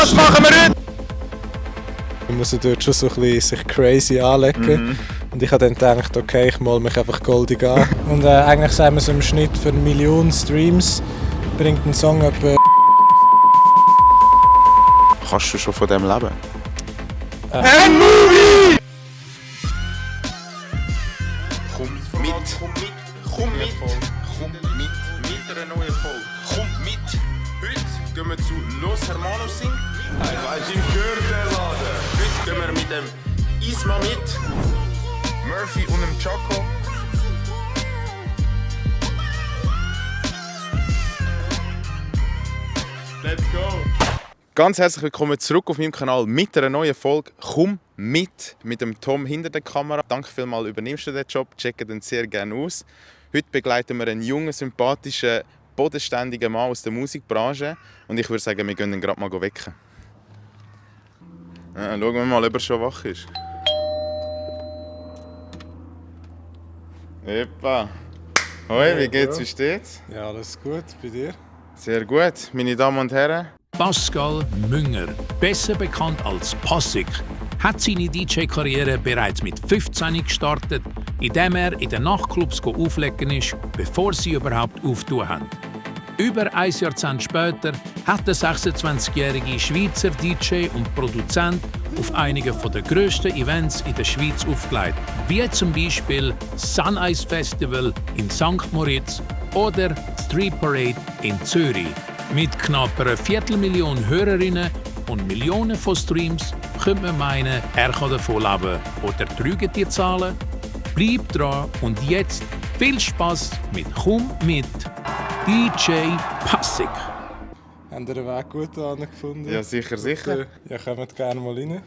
Das machen wir heute! Man muss dort schon so ein bisschen sich crazy anlegen. Und ich habe dann gedacht, okay, ich mal mich einfach goldig an. Und eigentlich sagen wir so im Schnitt für 1 Million Streams bringt ein Song etwa... Kannst du schon von dem leben? Ein Movie! Komm mit einer neuen Folge. Komm mit! Heute gehen wir zu Los Hermanos Sing. Weißt du, im Gürtelladen. Heute gehen wir mit dem Isma mit, Murphy und dem Choco. Let's go! Ganz herzlich willkommen zurück auf meinem Kanal mit einer neuen Folge. Komm mit dem Tom hinter der Kamera. Danke vielmals, übernimmst du den Job, checke den sehr gerne aus. Heute begleiten wir einen jungen, sympathischen, bodenständigen Mann aus der Musikbranche. Und ich würde sagen, wir gehen ihn gerade mal wecken. Ja, schauen wir mal, ob er schon wach ist. Epa! Hoi, wie geht's, wie steht's? Ja, alles gut, bei dir? Sehr gut, meine Damen und Herren. Pascal Münger, besser bekannt als Passig, hat seine DJ-Karriere bereits mit 15 gestartet, indem er in den Nachtclubs auflegen ist, bevor sie überhaupt auftun haben. Über ein Jahrzehnt später hat der 26-jährige Schweizer DJ und Produzent auf einigen der grössten Events in der Schweiz aufgelegt, wie zum Beispiel Sun Ice Festival in St. Moritz oder Street Parade in Zürich. Mit knapp einer Viertelmillion Hörerinnen und Millionen von Streams könnte man meinen, er kann davon leben. Oder trügen die Zahlen? Bleib dran und jetzt viel Spass mit «Komm mit» DJ Passig. Habt ihr den Weg gut angefunden? Ja, sicher, sicher. Ja, kommt gerne mal rein.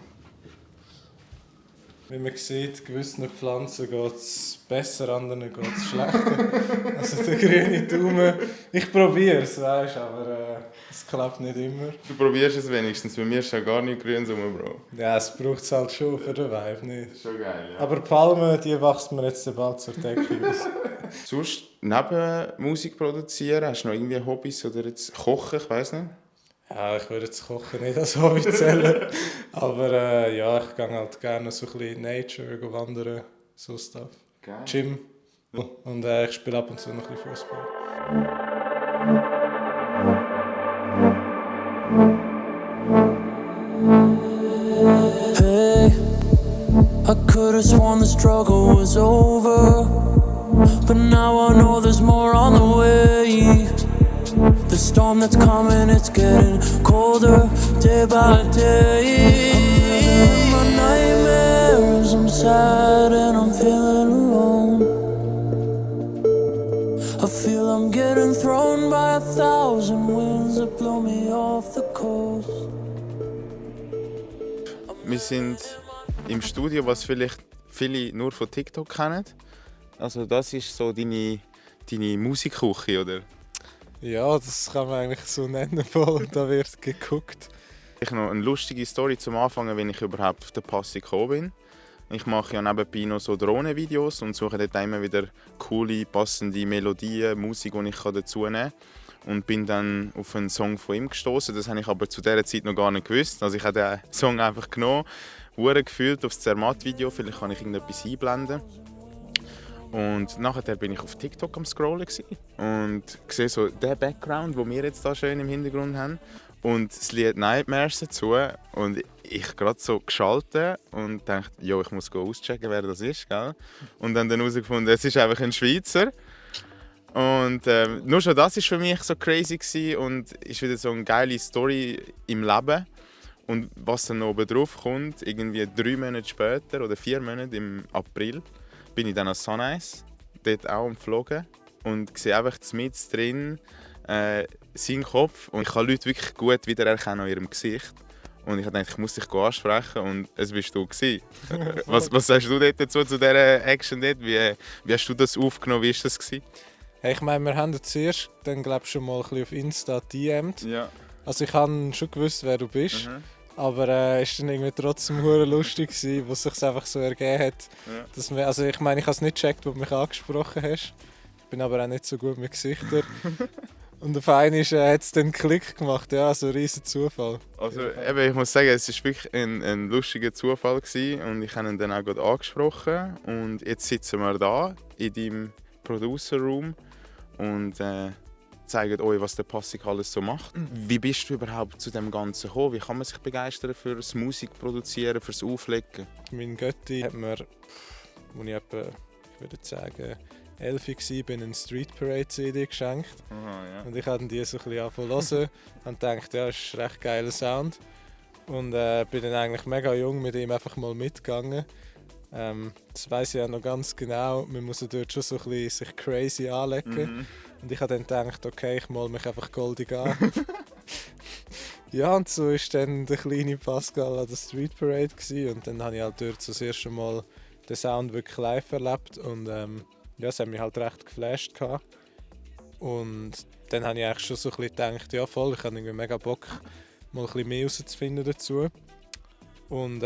Wie man sieht, gewissen Pflanzen geht es besser, anderen geht es schlechter. Also der grüne Daumen, ich probiere es, weißt, aber es klappt nicht immer. Du probierst es wenigstens, bei mir ist ja gar nicht grün, Bro. Ja, es braucht es halt schon für den Vibe, nicht? Das ist schon geil, ja. Aber Palmen, die wachsen mir jetzt bald zur Decke aus. Sonst, neben Musik produzieren, hast du noch irgendwie Hobbys oder jetzt Kochen, ich weiss nicht? Ja, ich würde jetzt Kochen nicht als Hobby zählen. Aber ja, ich gehe halt gerne so ein bisschen in Nature, wandern, so Stuff. Geil. Gym. Und ich spiele ab und zu noch ein bisschen Fußball. Hey, I could've sworn the struggle was over, but now I know there's more on the way. The storm that's coming, it's getting colder day by day. I'm living my nightmares, I'm sad and I'm feeling alone. I feel I'm getting thrown by 1,000 winds that blow me off the coast. Wir sind im Studio, was vielleicht viele nur von TikTok kennen. Also das ist so deine Musikküche, oder? Ja, das kann man eigentlich so nennen, voll. Da wird geguckt. Ich noch eine lustige Story zum Anfangen, wenn ich überhaupt auf den Passig gekommen bin. Ich mache ja nebenbei noch so Drohnenvideos und suche dort immer wieder coole, passende Melodien, Musik, die ich dazu nehmen kann. Und bin dann auf einen Song von ihm gestoßen. Das habe ich aber zu dieser Zeit noch gar nicht gewusst. Also ich habe den Song einfach genommen, hure gefühlt aufs Zermatt-Video. Vielleicht kann ich irgendetwas einblenden. Und nachher bin ich auf TikTok am Scrollen und sehe so den Background, den wir jetzt da schön im Hintergrund haben. Und das Lied Nightmares dazu. Und ich gerade so geschaltet und dachte, jo, ich muss auschecken, wer das ist. Gell? Und dann herausgefunden, es ist einfach ein Schweizer. Und nur schon das war für mich so crazy gewesen und ist wieder so eine geile Story im Leben. Und was dann oben drauf kommt, irgendwie 3 Monate später oder 4 Monate im April, bin ich dann an Sun Ice, dort auch am Vloggen und sehe einfach mit drin seinen Kopf und ich kann Leute wirklich gut wiedererkennen an ihrem Gesicht. Und ich dachte, ich muss dich ansprechen und es bist du gewesen. Was sagst du dort dazu, zu dieser Action dort? Wie hast du das aufgenommen? Wie war das gewesen? Hey, ich meine, wir haben ja zuerst, dann glaube ich, schon mal ein bisschen auf Insta DM'd. Ja. Also ich habe schon gewusst, wer du bist. Mhm. Aber es war dann irgendwie trotzdem hure lustig, wo es sich einfach so ergeben hat. Ja. Dass wir, also ich meine, ich habe es nicht gecheckt, wo du mich angesprochen hast. Ich bin aber auch nicht so gut mit Gesichtern. Und auf einmal hat es dann einen Klick gemacht, ja, so ein riesen Zufall. Also eben, ich muss sagen, es war wirklich ein lustiger Zufall gewesen und ich habe ihn dann auch gerade angesprochen. Und jetzt sitzen wir da in deinem Producer Room und zeigen euch, was der Passig alles so macht. Wie bist du überhaupt zu dem Ganzen gekommen? Wie kann man sich begeistern für das Musikproduzieren, fürs Auflegen? Mein Götti hat mir, als ich etwa, ich würde sagen, 11 war, eine Street Parade CD geschenkt. Aha, ja. Und ich habe die so ein bisschen angefangen zu hören und dachte, ja, das ist ein recht geiler Sound. Und bin dann eigentlich mega jung mit ihm einfach mal mitgegangen. Das weiss ich auch noch ganz genau, man muss dort schon so ein bisschen sich crazy anlegen. Und ich habe dann gedacht, okay, ich mal mich einfach goldig an. Ja, und so war dann der kleine Pascal an der Street Parade gewesen. Und dann habe ich halt dort so das erste Mal den Sound wirklich live erlebt. Und ja, es hat mich halt recht geflasht gehabt. Und dann habe ich eigentlich schon so ein bisschen gedacht, ja voll, ich habe irgendwie mega Bock, mal ein bisschen mehr herauszufinden dazu. Und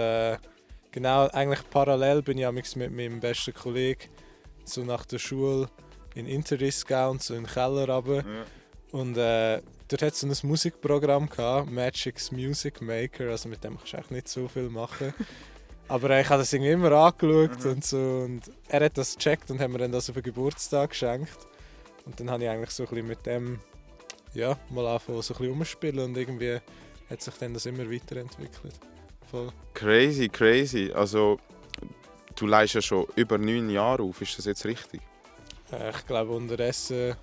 genau, eigentlich parallel bin ich mit meinem besten Kollegen so nach der Schule in Interris gegangen, so in den Keller runter. Ja. Und dort hat es so ein Musikprogramm gehabt, Magic's Music Maker, also mit dem kannst du echt nicht so viel machen. Aber ich habe das irgendwie immer angeschaut und so. Und er hat das gecheckt und hat mir dann das auf den Geburtstag geschenkt. Und dann habe ich eigentlich so ein bisschen mit dem ja, mal angefangen, so ein bisschen rumspielen und irgendwie hat sich dann das immer weiterentwickelt. Voll. Crazy, crazy. Also du leihst ja schon über 9 Jahre auf, ist das jetzt richtig? Ich glaube unterdessen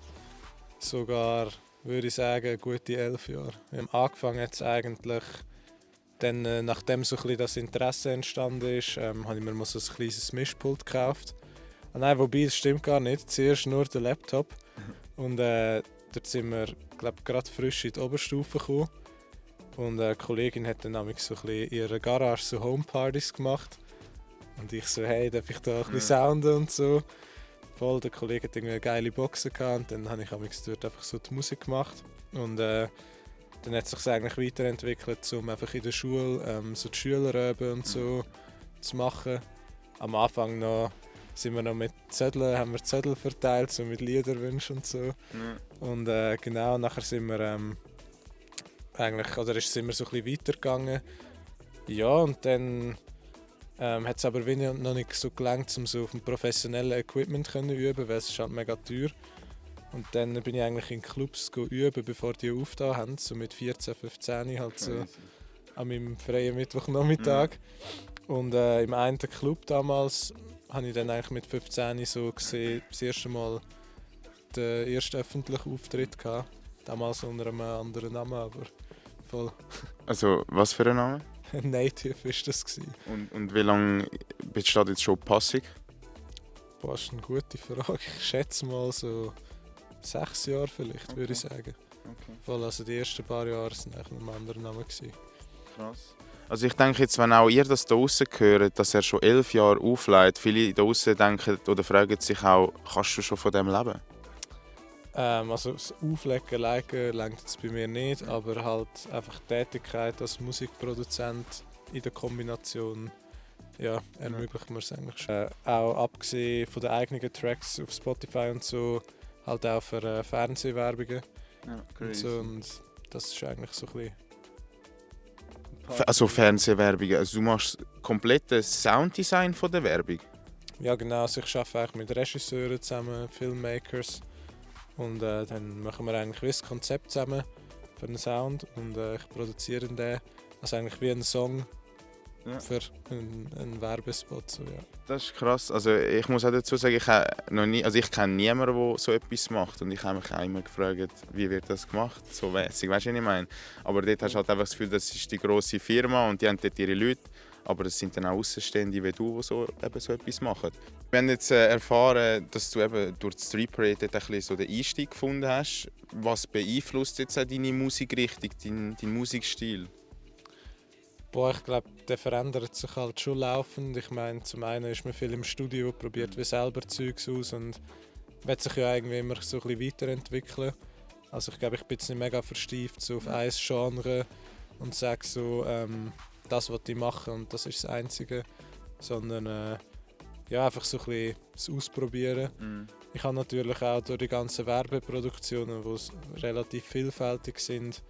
sogar, würde ich sagen, gute 11 Jahre. Angefangen hat es eigentlich, dann, nachdem so ein bisschen das Interesse entstanden ist, habe ich mir mal so ein kleines Mischpult gekauft. Nein, wobei, das stimmt gar nicht. Zuerst nur der Laptop. Und dort sind wir, glaube gerade frisch in die Oberstufe gekommen. Und eine Kollegin hat dann nämlich so ein bisschen in ihrer Garage so Homepartys gemacht. Und ich so, hey, darf ich da ein bisschen sounden und so. Voll, der Kollege hat irgendwie eine geile Boxen gehabt und dann habe ich dort einfach so die Musik gemacht. Und dann hat es sich eigentlich weiterentwickelt, um einfach in der Schule so die Schülerröben und so zu machen. Am Anfang noch sind wir noch mit Zetteln, haben wir Zettel verteilt, so mit Liederwünschen und so. Und genau, nachher sind wir eigentlich, oder ist es immer so ein bisschen weitergegangen. Ja, und dann hat es aber noch nicht so gelangt, um so auf dem professionellen Equipment zu üben, weil es ist halt mega teuer. Und dann bin ich eigentlich in Clubs üben, bevor die aufgetan haben, so mit 14, 15 halt so an meinem freien Mittwochnachmittag. Und im einen Club damals habe ich dann eigentlich mit 15 so gesehen, das erste Mal den ersten öffentlichen Auftritt gehabt. Damals unter einem anderen Namen, aber voll. Also, was für ein Name? Native war das. Und wie lange besteht jetzt schon Passig? Boah, das ist eine gute Frage. Ich schätze mal so 6 Jahre vielleicht, würde ich sagen. Okay. Voll, also die ersten paar Jahre waren eigentlich noch ein anderer Name. Krass. Also ich denke jetzt, wenn auch ihr das da draussen hört, dass er schon 11 Jahre auflegt, viele da draussen denken oder fragen sich auch, kannst du schon von dem leben? Also das Auflegen, Legen reicht es bei mir nicht, aber halt einfach die Tätigkeit als Musikproduzent in der Kombination ja, ermöglicht mir es eigentlich schon. Auch abgesehen von den eigenen Tracks auf Spotify und so, halt auch für Fernsehwerbungen und so, und das ist eigentlich so ein bisschen... Also Fernsehwerbungen, also du machst komplettes Sounddesign von der Werbung? Ja genau, also ich arbeite eigentlich mit Regisseuren zusammen, Filmmakers. Und dann machen wir eigentlich das Konzept zusammen für einen Sound und ich produziere den. Also eigentlich wie ein Song für einen Werbespot. So, ja. Das ist krass. Also ich muss auch dazu sagen, ich kenne niemanden, der so etwas macht. Und ich habe mich auch immer gefragt, wie wird das gemacht? So mäßig, weißt du, was ich meine? Aber dort hast du halt einfach das Gefühl, das ist die grosse Firma und die haben dort ihre Leute. Aber es sind dann auch Außenstehende wie du, die so etwas machen. Wir haben jetzt erfahren, dass du eben durch die Street Parade ein bisschen so den Einstieg gefunden hast. Was beeinflusst jetzt auch deine Musikrichtung, deinen Musikstil? Boah, ich glaube, der verändert sich halt schon laufend. Ich meine, zum einen ist man viel im Studio, probiert wie selber Zeugs aus und wird sich ja irgendwie immer so ein bisschen weiterentwickeln. Also ich glaube, ich bin jetzt nicht mega verstieft so auf ein Genre und sage so, das, was ich mache und das ist das Einzige, sondern ja, einfach so ein bisschen das Ausprobieren. ich habe natürlich auch durch die ganzen Werbeproduktionen, die relativ vielfältig sind,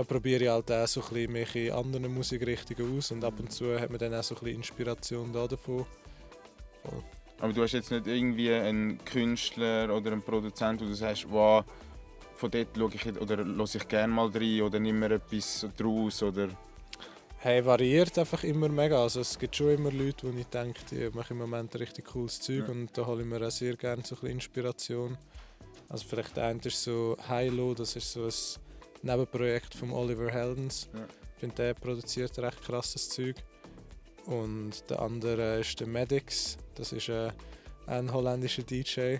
probiere ich halt auch so ein bisschen mich in anderen Musikrichtungen aus und ab und zu hat man dann auch so ein bisschen Inspiration davon. Voll. Aber du hast jetzt nicht irgendwie einen Künstler oder einen Produzent, wo du sagst, wow, von dort schaue ich oder höre ich gerne mal rein oder nimm mir etwas draus oder... Hey, variiert einfach immer mega. Also es gibt schon immer Leute, wo ich denke, die machen im Moment richtig cooles Zeug und da hole ich mir auch sehr gerne so ein bisschen Inspiration. Also vielleicht der eine ist so Hilo, das ist so ein Nebenprojekt von Oliver Heldens. Ja. Ich finde, der produziert recht krasses Zeug. Und der andere ist der Maddox, das ist ein holländischer DJ.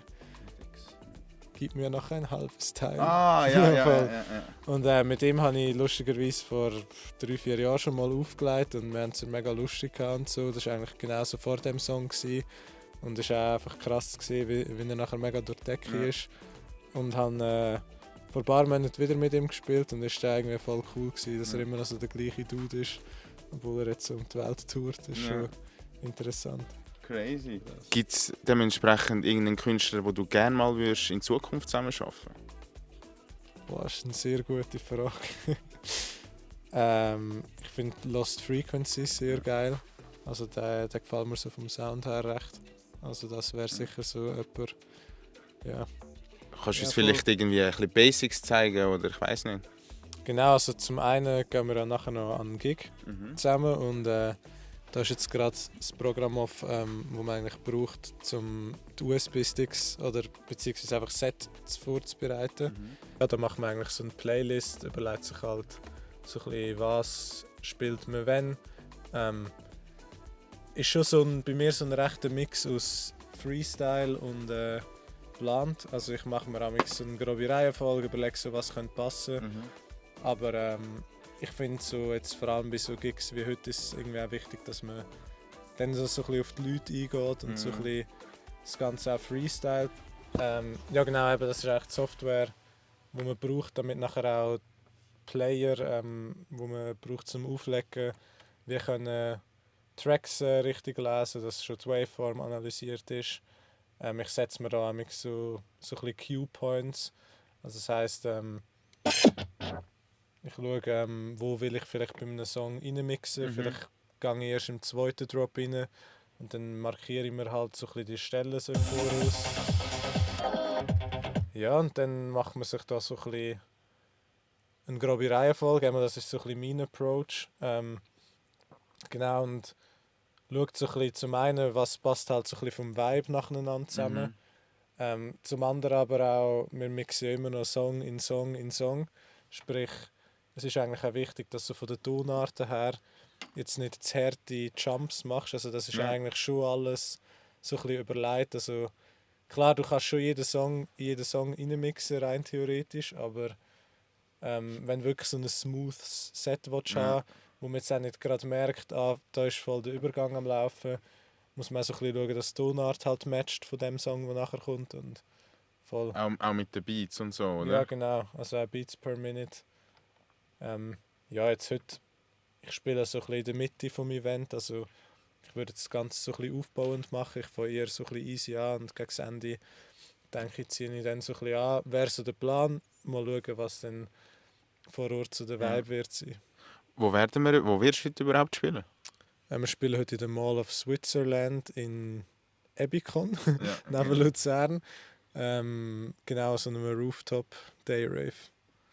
Gib mir noch ein halbes Teil. Ah, ja. Und mit ihm habe ich lustigerweise vor 3-4 Jahren schon mal aufgelegt und wir haben es mega lustig gehabt und so. Das war eigentlich genauso vor dem Song gewesen. Und es war auch einfach krass gewesen, wie er nachher mega durch die Decke ist. Und habe vor ein paar Monaten wieder mit ihm gespielt und es war irgendwie voll cool gewesen, dass er immer noch so der gleiche Dude ist, obwohl er jetzt um die Welt tourt. Das ist schon interessant. Crazy. Gibt es dementsprechend irgendeinen Künstler, den du gerne mal würdest in Zukunft zusammenarbeiten? Boah, das ist eine sehr gute Frage. Ich finde Lost Frequency sehr geil. Also der gefällt mir so vom Sound her recht. Also das wäre sicher so jemand, ja. Kannst du uns vielleicht irgendwie ein bisschen Basics zeigen oder ich weiß nicht? Genau, also zum einen gehen wir dann nachher noch an einen Gig zusammen und da ist jetzt gerade das Programm auf, wo man eigentlich braucht, um die USB-Sticks oder beziehungsweise einfach Sets vorzubereiten. Ja, da macht man eigentlich so eine Playlist, überlegt sich halt so ein bisschen, was spielt man wenn. Ist schon bei mir so ein rechter Mix aus Freestyle und geplant. Also ich mache mir auch so eine grobe Reihenfolge, überlege so, was könnte passen. Aber ich finde so jetzt vor allem bei so Gigs wie heute ist es irgendwie auch wichtig, dass man dann so ein bisschen auf die Leute eingeht und so ein bisschen das Ganze auch freestylt. Ja genau, eben, das ist eigentlich die Software, die man braucht, damit nachher auch Player, wo man braucht zum Auflegen, wir können Tracks richtig lesen, dass schon die Waveform analysiert ist. Ich setze mir da auch so ein bisschen Cue-Points. Also das heisst, ich schaue, wo will ich vielleicht bei einem Song reinmixen. Vielleicht gehe ich erst im zweiten Drop rein und dann markiere ich mir halt so ein bisschen die Stellen so im Voraus. Ja, und dann macht man sich da so ein bisschen eine grobe Reihenfolge. Das ist so ein bisschen mein Approach. Genau, und schaut so ein bisschen zum einen, was passt halt so ein bisschen vom Vibe nacheinander zusammen. Zum anderen aber auch, wir mixen ja immer noch Song in Song in Song. Sprich, es ist eigentlich auch wichtig, dass du von der Tonarten her jetzt nicht zu harte Jumps machst. Also das ist eigentlich schon alles so ein bisschen überlegt. Also klar, du kannst schon jeden Song reinmixen, rein theoretisch, aber wenn du wirklich so ein smooth Set haben, wo man jetzt auch nicht gerade merkt, da ist voll der Übergang am Laufen, muss man so ein bisschen schauen, dass die Tonart halt matcht von dem Song, der nachher kommt. Und voll. Auch mit den Beats und so, oder? Ja, genau. Also auch Beats per Minute. Ja, jetzt heute, ich spiele so ein bisschen in der Mitte vom Event, also ich würde das Ganze so ein bisschen aufbauend machen. Ich fange eher so ein bisschen easy an und gegen das Ende denke ich, ziehe ich dann so ein bisschen an. Wäre so der Plan, mal schauen, was dann vor Ort so der Vibe wird sein. Wo wirst du heute überhaupt spielen? Wir spielen heute in der Mall of Switzerland in Ebikon, neben Luzern. Genau, so einem Rooftop Day Rave.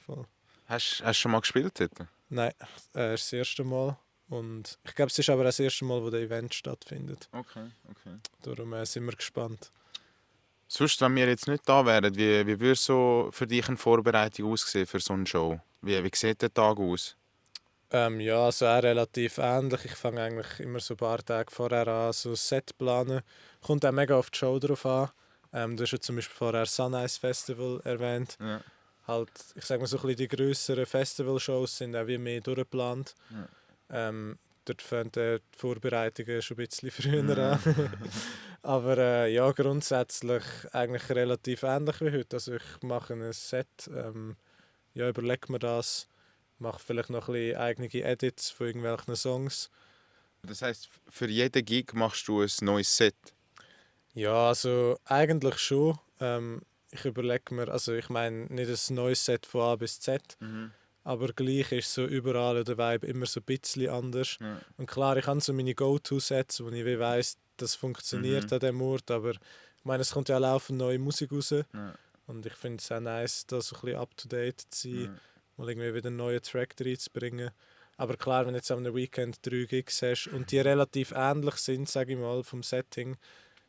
Voll. Hast du schon mal gespielt dort? Nein, das erste Mal. Und ich glaube, es ist aber auch das erste Mal, wo das Event stattfindet. Okay. Darum sind wir gespannt. Sonst, wenn wir jetzt nicht da wären, wie würde so für dich eine Vorbereitung aussehen für so eine Show? Wie sieht der Tag aus? Ja, also auch relativ ähnlich. Ich fange eigentlich immer so ein paar Tage vorher an, so ein Set planen. Kommt auch mega auf die Show drauf an. Du hast ja zum Beispiel vorher Sunrise Festival erwähnt. Ja. Halt, ich sage mal so ein bisschen die grösseren Festivalshows sind auch wie mehr durchgeplant. Dort fangen die Vorbereitungen schon ein bisschen früher an. Aber ja, grundsätzlich eigentlich relativ ähnlich wie heute. Also ich mache ein Set, überlege mir das, mache vielleicht noch ein bisschen eigene Edits von irgendwelchen Songs. Das heisst, für jeden Gig machst du ein neues Set? Ja, also eigentlich schon. Ich überlege mir, also ich meine nicht ein neues Set von A bis Z, aber gleich ist so überall der Vibe immer so ein bisschen anders. Ja. Und klar, ich habe so meine Go-To-Sets, wo ich wie weiss, das funktioniert an dem Ort, aber ich meine, es kommt ja auch laufend neue Musik raus. Ja. Und ich finde es auch nice, da so ein bisschen up-to-date zu sein, mal irgendwie wieder einen neuen Track reinzubringen. Aber klar, wenn du jetzt am Weekend 3 Gigs hast und die relativ ähnlich sind, sage ich mal, vom Setting,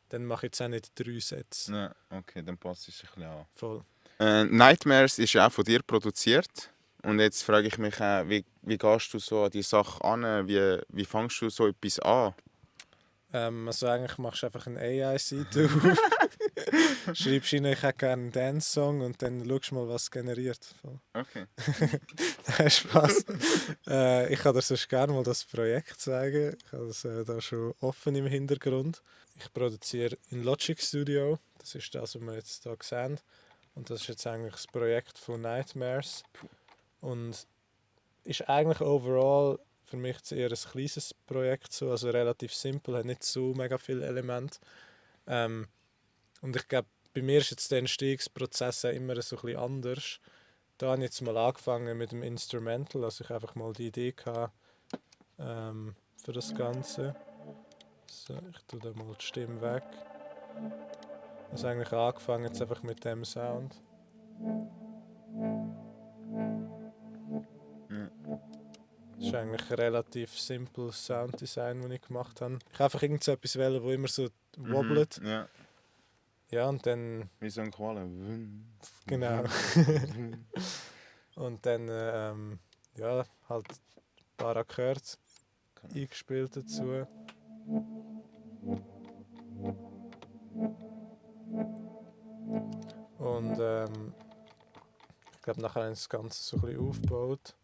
dann mache ich jetzt auch nicht 3 Sets. Ja, okay, dann passt es ein bisschen an. Voll. Nightmares ist ja auch von dir produziert. Und jetzt frage ich mich auch, wie gehst du so an die Sache an? Wie fängst du so etwas an? Also eigentlich machst du einfach eine AI-Seite auf, schreibst rein, ich hätte gerne einen Dance-Song und dann schaust du mal, was es generiert. Voll. Okay. Nein, Spaß. Ich kann dir sonst gerne mal das Projekt zeigen. Ich habe das da schon offen im Hintergrund. Ich produziere in Logic Studio. Das ist das, was wir jetzt hier sehen. Und das ist jetzt eigentlich das Projekt von Nightmares. Und ist eigentlich overall für mich eher ein kleines Projekt, so, also relativ simpel, hat nicht so mega viele Elemente. Und ich glaube, bei mir ist jetzt der Entstehungsprozess auch immer so ein bisschen anders. Da habe ich jetzt mal angefangen mit dem Instrumental, also ich einfach mal die Idee hatte, für das Ganze. So, ich tue da mal die Stimme weg. Also eigentlich angefangen jetzt einfach mit dem Sound. Das ist eigentlich ein relativ simples Sounddesign, das ich gemacht habe. Ich habe einfach irgendetwas wählen, das immer so wobbelt. Ja, Ja, und dann... wie so ein Koala. Genau. Und dann, ja, halt ein paar Akkorde eingespielt dazu. Und ich glaube, nachher haben sie das Ganze so ein bisschen aufgebaut.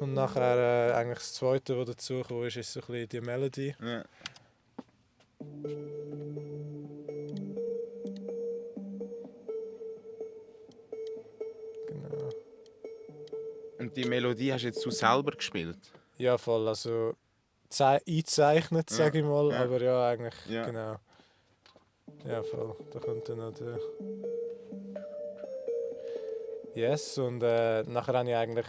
Und nachher eigentlich das Zweite, was dazu kam, ist so ein bisschen die Melodie. Ja. Genau. Und die Melodie hast jetzt du selber gespielt? Ja, voll. Also eingezeichnet, sage ich mal, ja. aber ja, eigentlich, Ja. genau. Ja, voll. Da kommt dann noch der... Yes, und nachher habe ich eigentlich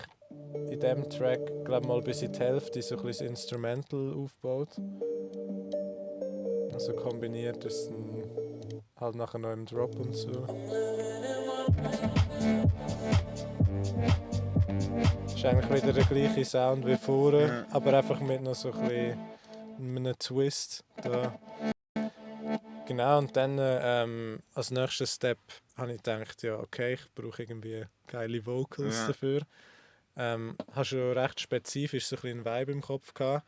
in diesem Track, glaube mal bis in die Hälfte so ein bisschen das Instrumental aufgebaut. Also kombiniert ist dann halt nachher noch im Drop und so. Ist eigentlich wieder der gleiche Sound wie vorher, aber einfach mit noch so ein bisschen einem Twist da. Genau, und dann als nächster Step habe ich gedacht, ja okay, ich brauche irgendwie geile Vocals dafür. Habe schon recht spezifisch so ein bisschen einen Vibe im Kopf gehabt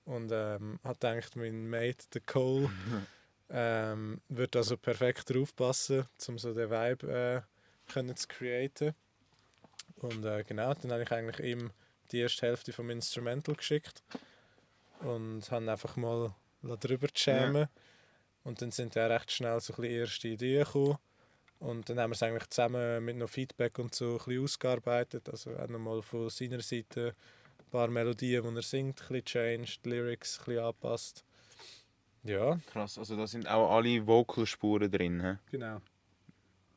und habe gedacht, mein Mate, der Cole, würde also perfekt drauf passen, um so den Vibe können zu createn. Und genau, dann habe ich eigentlich ihm die erste Hälfte vom Instrumental geschickt und habe einfach mal drüber jammen. Ja. Und dann sind ja recht schnell so ein bisschen erste Ideen gekommen. Und dann haben wir es eigentlich zusammen mit noch Feedback und so ein bisschen ausgearbeitet. Also auch nochmal von seiner Seite ein paar Melodien, die er singt, ein bisschen changed, die Lyrics ein bisschen angepasst. Ja. Krass, also da sind auch alle Vocalspuren drin. He? Genau.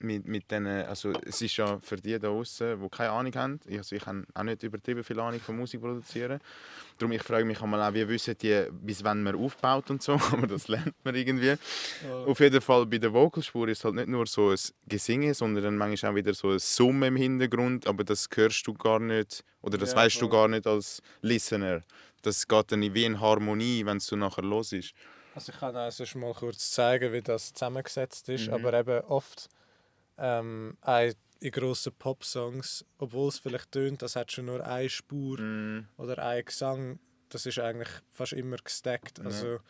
Mit denen, also es ist ja für die da draußen, die keine Ahnung haben, also ich habe auch nicht übertrieben viel Ahnung von Musik produzieren. Darum ich frage mich auch, wie wissen die, bis wann man aufbaut und so, aber das lernt man irgendwie. Oh. Auf jeden Fall bei der Vocalspur ist es halt nicht nur so ein Gesingen, sondern dann manchmal auch wieder so ein Summen im Hintergrund, aber das hörst du gar nicht, oder das weißt du gar nicht als Listener. Das geht dann wie in Harmonie, wenn du nachher hörst. Also ich kann also schon mal kurz zeigen, wie das zusammengesetzt ist, aber eben oft auch in grossen Pop-Songs, obwohl es vielleicht tönt, das hat schon nur eine Spur oder ein Gesang, das ist eigentlich fast immer gestackt. Also,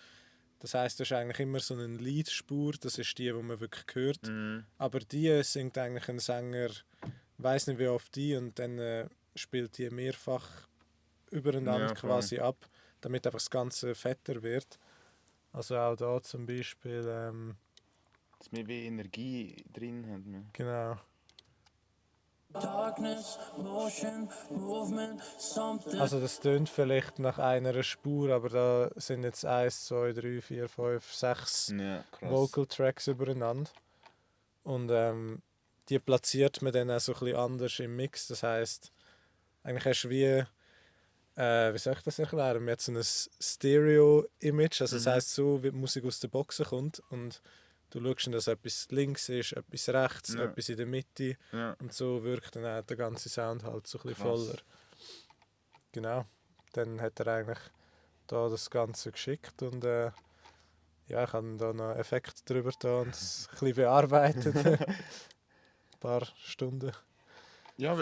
das heisst, das ist eigentlich immer so eine Leadspur, das ist die man wirklich hört. Aber die singt eigentlich ein Sänger, weiß nicht wie oft die, und dann spielt die mehrfach übereinander quasi ab, damit einfach das Ganze fetter wird. Also auch da zum Beispiel... dass wir wie Energie drin haben. Ne? Genau. Darkness, motion, movement, something. Also das tönt vielleicht nach einer Spur, aber da sind jetzt 1, 2, 3, 4, 5, 6 Ja, krass. Vocal Tracks übereinander. Und die platziert man dann auch so ein bisschen anders im Mix. Das heisst, eigentlich hast du wie soll ich das erklären? Man hat so ein Stereo-Image, also das heisst so, wie die Musik aus der Boxen kommt und du schaust, dass etwas links ist, etwas rechts, Ja. etwas in der Mitte Ja. und so wirkt dann auch der ganze Sound halt so ein bisschen Krass. voller. Genau, dann hat er eigentlich da das Ganze geschickt und ja, ich habe da noch Effekte drüber da und es ein bisschen bearbeitet. Ein paar Stunden. Ja,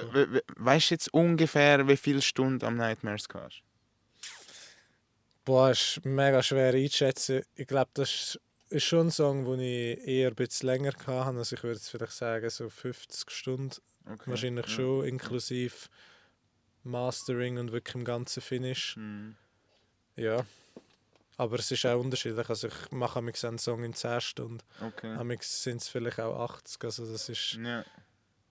weißt du jetzt ungefähr, wie viele Stunden am Nightmares du hast? Boah, ist mega schwer einzuschätzen. Ich glaube, das ist schon ein Song, den ich eher ein bisschen länger hatte. Also ich würde jetzt vielleicht sagen, so 50 Stunden. Okay. Wahrscheinlich Ja. schon, inklusive Mastering und wirklich im ganzen Finish. Mhm. Ja. Aber es ist auch unterschiedlich. Also ich mache manchmal einen Song in 10 Stunden. Okay. Manchmal sind es vielleicht auch 80. Also das ist... Ja,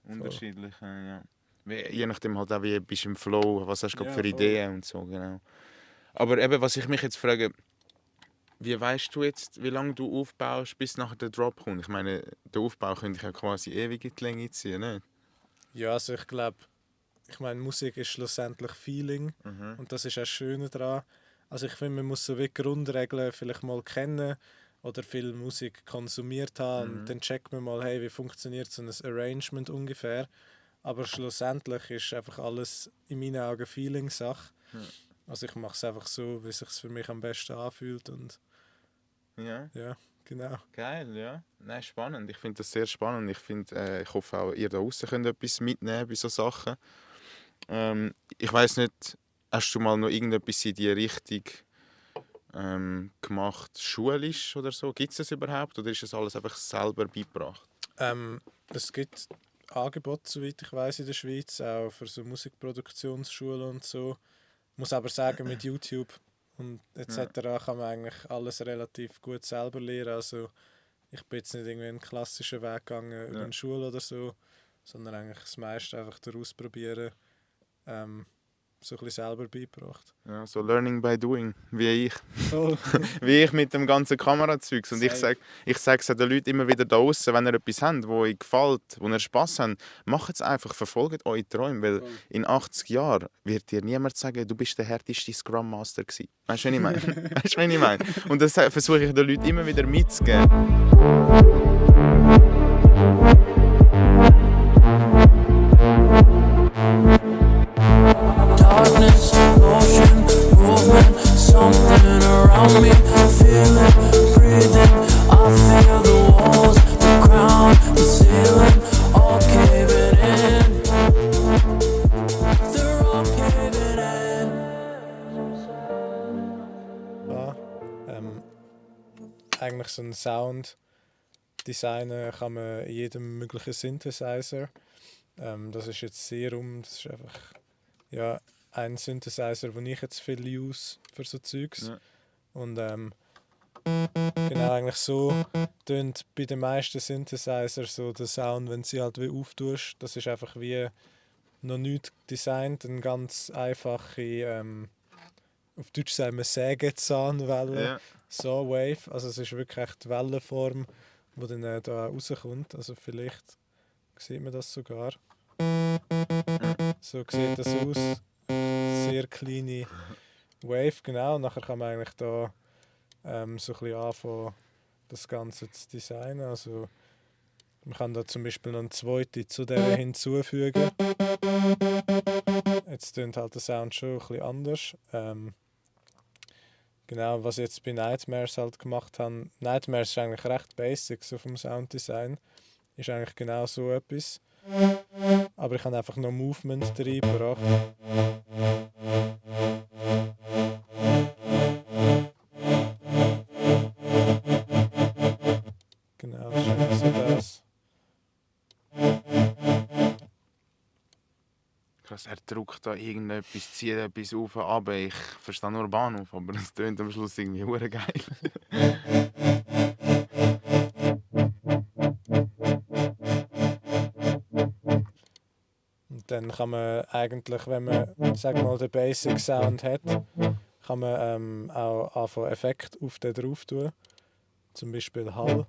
unterschiedlich, ja. Je nachdem halt auch, wie bist du im Flow, was hast du gerade Ja, für voll. Ideen und so, genau. Aber eben, was ich mich jetzt frage, wie weißt du jetzt, wie lange du aufbaust, bis nachher der Drop kommt? Ich meine, der Aufbau könnte ich ja quasi ewig in die Länge ziehen, nicht? Ja, also ich glaube, Musik ist schlussendlich Feeling und das ist auch das Schöne daran. Also ich finde, man muss so wie Grundregeln vielleicht mal kennen oder viel Musik konsumiert haben und dann checkt man mal, hey, wie funktioniert so ein Arrangement ungefähr. Aber schlussendlich ist einfach alles in meinen Augen Feeling-Sache. Also ich mache es einfach so, wie es sich für mich am besten anfühlt und Ja, ja, genau. geil, ja. Nein, spannend. Ich finde das sehr spannend. Ich hoffe auch, ihr da draußen könnt etwas mitnehmen bei so Sachen. Ich weiß nicht, hast du mal noch irgendetwas in die Richtung gemacht, schulisch oder so? Gibt es das überhaupt oder ist das alles einfach selber beigebracht? Es gibt Angebote, soweit ich weiß, in der Schweiz, auch für so Musikproduktionsschulen und so. Ich muss aber sagen, mit YouTube und etc. kann man eigentlich alles relativ gut selber lernen. Also ich bin jetzt nicht irgendwie einen klassischen Weg gegangen über eine Schule oder so, sondern eigentlich das meiste einfach Ausprobieren, so ein bisschen selber beigebracht. Ja, so Learning by Doing, wie ich. Voll. Wie ich mit dem ganzen Kamerazeugs. Und ich sage es den Leuten immer wieder da draußen, wenn ihr etwas habt, wo euch gefällt, wo ihr Spass habt, macht es einfach, verfolgt eure Träume. Weil in 80 Jahren wird dir niemand sagen, du bist der härteste Scrum Master gewesen. Weißt du, was ich meine? Weißt du, was ich meine? Und das versuche ich den Leuten immer wieder mitzugeben. Darkness, motion, movement, something around me. Feel it, breathing. I feel the walls, the ground, the ceiling, all caving in. They're all caving in. Ja, eigentlich so einen Sound designen kann man in jedem möglichen Synthesizer. Das ist jetzt das ist einfach ja, ein Synthesizer, den ich jetzt viel use für so Zeugs. Ja. Und genau, eigentlich so tönt bei den meisten Synthesizer so der Sound, wenn sie halt wie auftust. Das ist einfach wie noch nicht designt, eine ganz einfache, auf Deutsch sagen wir Sägezahnwelle, Ja. Saw-Wave. Also es ist wirklich echt die Wellenform, die dann da rauskommt. Also vielleicht sieht man das sogar. So sieht das aus. Sehr kleine Wave, genau. Und nachher kann man eigentlich da so ein bisschen anfangen, das Ganze zu designen. Also man kann da zum Beispiel noch eine zweite zu der hinzufügen. Jetzt tönt halt der Sound schon ein bisschen anders. Genau, was ich jetzt bei Nightmares halt gemacht habe. Nightmares ist eigentlich recht basic so vom Sounddesign. Ist eigentlich genau so etwas. Aber ich habe einfach noch Movement reingebracht. Genau, das ist eigentlich so das. Krass, er drückt da irgendetwas, zieht etwas auf und runter. Ich verstehe nur Bahnhof, aber es tönt am Schluss irgendwie hure geil. Und dann kann man eigentlich, wenn man, sag mal, den Basic Sound hat, kann man auch anfangen Effekte auf den drauf tun. Zum Beispiel Hall.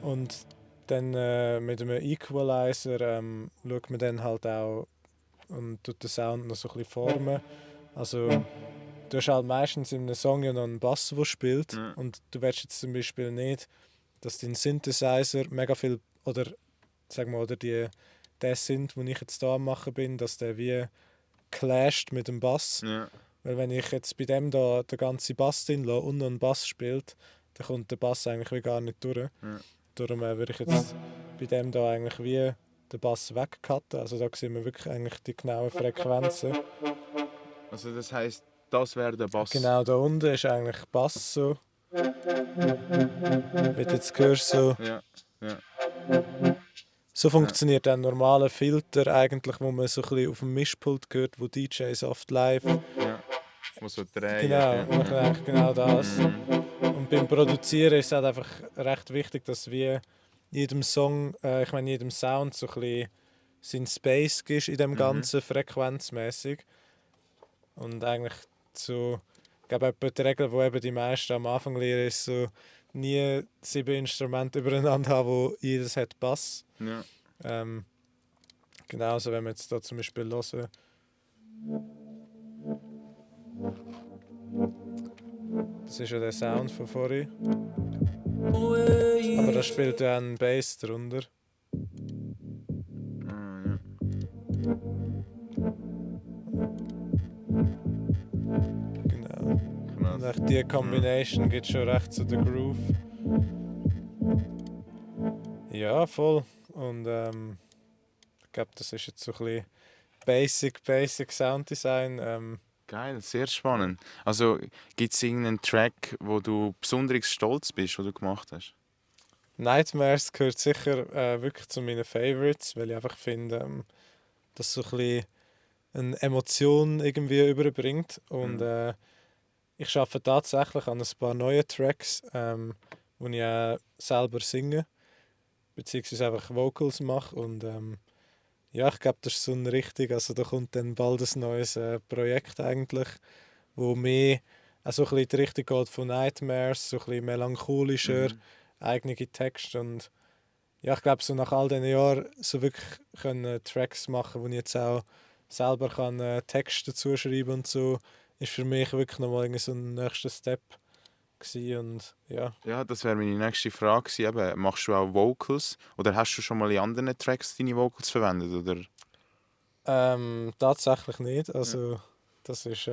Und dann mit einem Equalizer schaut man dann halt auch und tut den Sound noch so ein bisschen formen. Also du hast halt meistens in einem Song ja noch einen Bass, der spielt. Ja. Und du willst jetzt zum Beispiel nicht, dass dein Synthesizer mega viel, oder sag mal, oder der Synth, den ich jetzt da am machen bin, dass der wie clasht mit dem Bass. Ja. Weil wenn ich jetzt bei dem da den ganzen Bass drin lasse und noch einen Bass spielt, dann kommt der Bass eigentlich wie gar nicht durch. Ja. Darum würde ich jetzt bei dem da eigentlich wie den Bass wegcutten. Also da sehen wir wirklich eigentlich die genauen Frequenzen. Also das heisst, das wäre der Bass. Genau, da unten ist eigentlich Bass so. Wie du jetzt hörst, so. Ja. Ja. So funktioniert ein normaler Filter eigentlich, wo man so ein bisschen auf dem Mischpult hört, wo DJs oft live. Ja. Muss so drehen. Genau, Ja. machen eigentlich genau das. Und beim Produzieren ist es halt einfach recht wichtig, dass wir jedem Song, jedem Sound so ein bisschen seinen Space gibst in dem Ganzen frequenzmäßig. Und eigentlich so, ich glaube, die Regel, die eben die meisten am Anfang lernen, ist so, nie 7 Instrumente übereinander haben, wo jedes hat Bass. Ja. Genauso, wenn wir jetzt da zum Beispiel hören. Das ist ja der Sound von vorhin. Aber da spielt ja ein Bass drunter. Ah, ja. Genau. Und Krass. auch die Combination gibt schon recht zu der Groove. Ja, voll. Und ich glaube, das ist jetzt so ein bisschen Basic Sounddesign. Geil, sehr spannend. Also gibt es irgendeinen Track, wo du besonders stolz bist, den du gemacht hast? Nightmares gehört sicher wirklich zu meinen Favorites, weil ich einfach finde, dass so ein bisschen eine Emotion irgendwie überbringt. Und ich arbeite tatsächlich an ein paar neuen Tracks, wo ich auch selber singe, beziehungsweise einfach Vocals mache. Und ja, ich glaube, das ist so ein richtig, also da kommt dann bald ein neues Projekt eigentlich, wo mehr so ein bisschen in die Richtung geht von Nightmares, so ein bisschen melancholischer, eigene Texte. Und ja, ich glaube, so nach all diesen Jahren so wirklich können Tracks machen, wo ich jetzt auch selber kann, Texte dazu schreiben und so, ist für mich wirklich nochmal so ein nächster Step gewesen. Und ja. Ja, das wäre meine nächste Frage gewesen. Eben, machst du auch Vocals oder hast du schon mal in anderen Tracks deine Vocals verwendet? Oder? Tatsächlich nicht. Also, das ist.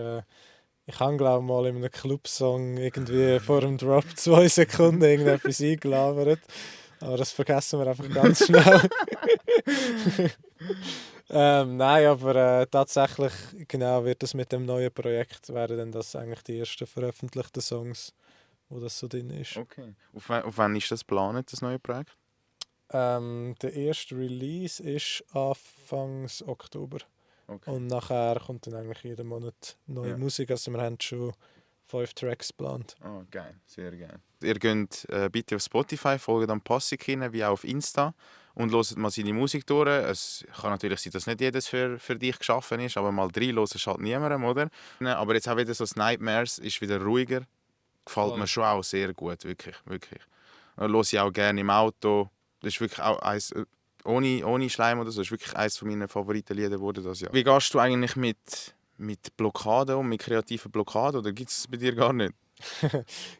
Ich habe, glaube ich, mal in einem Clubsong irgendwie vor dem Drop 2 Sekunden irgendetwas eingelabert. Aber das vergessen wir einfach ganz schnell. Nein, aber tatsächlich genau wird das mit dem neuen Projekt werden dann das eigentlich die ersten veröffentlichten Songs, wo das so drin ist. Okay. Auf wann ist das geplant, das neue Projekt? Der erste Release ist Anfang Oktober. Okay. Und nachher kommt dann eigentlich jeden Monat neue Musik. Also wir haben schon 5 Tracks geplant. Oh, geil, sehr geil. Ihr geht bitte auf Spotify, folgt am Passig hin, wie auch auf Insta und hört mal seine Musik durch. Es kann natürlich sein, dass nicht jedes für dich geschaffen ist, aber mal 3 hören ist halt niemandem, oder? Aber jetzt auch wieder so das Nightmares ist wieder ruhiger. Gefällt mir schon auch sehr gut, wirklich, wirklich. Höre ich auch gerne im Auto. Das ist wirklich auch eins, ohne Schleim oder so, das ist wirklich eines meiner Favoritenlieder geworden das Jahr. Wie gehst du eigentlich mit Blockaden mit kreativen Blockaden, oder gibt es das bei dir gar nicht?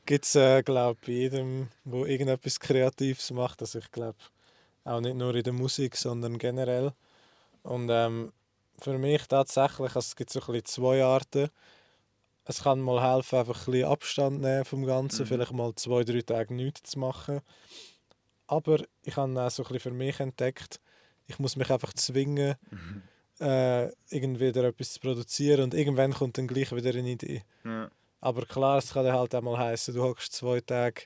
Gibt es, glaube ich, bei jedem, der irgendetwas Kreatives macht. Also ich glaube, auch nicht nur in der Musik, sondern generell. Und für mich tatsächlich, also es gibt so ein bisschen 2 Arten. Es kann mal helfen, einfach ein bisschen Abstand nehmen vom Ganzen, vielleicht mal 2-3 Tage nichts zu machen. Aber ich habe auch so ein bisschen für mich entdeckt, ich muss mich einfach zwingen, irgendwie wieder etwas zu produzieren und irgendwann kommt dann gleich wieder eine Idee. Ja. Aber klar, es kann dann halt auch mal heissen, du hockst 2 Tage,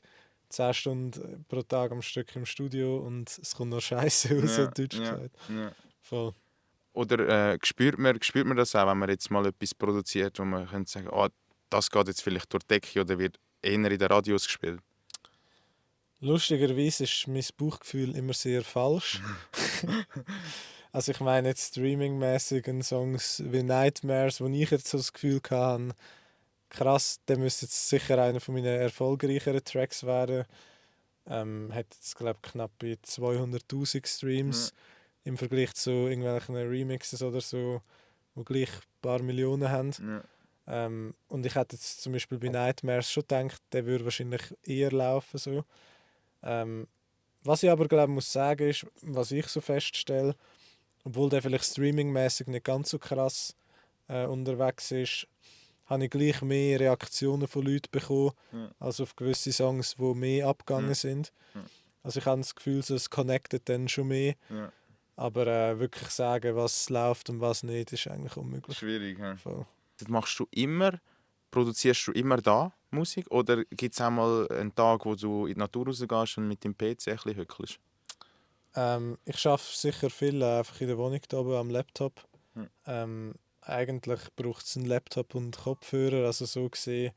10 Stunden pro Tag am Stück im Studio und es kommt noch Scheiße raus, Ja, Deutsch gesagt. Ja. Voll. Oder spürt man das auch, wenn man jetzt mal etwas produziert, wo man könnte sagen, das geht jetzt vielleicht durch die Decke oder wird eher in den Radios gespielt? Lustigerweise ist mein Bauchgefühl immer sehr falsch. Also ich meine jetzt streamingmäßig Songs wie Nightmares, wo ich jetzt so das Gefühl hatte, krass, der müsste jetzt sicher einer von meinen erfolgreicheren Tracks werden. Hat jetzt glaube ich knapp bei 200'000 Streams im Vergleich zu irgendwelchen Remixes oder so, die gleich ein paar Millionen haben. Und ich hätte jetzt zum Beispiel bei Nightmares schon gedacht, der würde wahrscheinlich eher laufen. So. Was ich aber glaube muss sagen ist, was ich so feststelle, obwohl der vielleicht streamingmäßig nicht ganz so krass unterwegs ist, habe ich gleich mehr Reaktionen von Leuten bekommen, als auf gewisse Songs, die mehr abgegangen sind. Also ich habe das Gefühl, so, es connectet dann schon mehr. Aber wirklich sagen, was läuft und was nicht, ist eigentlich unmöglich. Schwierig, ja. Voll. Produzierst du immer da Musik? Oder gibt es auch mal einen Tag, wo du in die Natur rausgehst und mit dem PC ein bisschen hückelst? Ich arbeite sicher viel einfach in der Wohnung da oben am Laptop. Eigentlich braucht es einen Laptop und Kopfhörer, also so gesehen,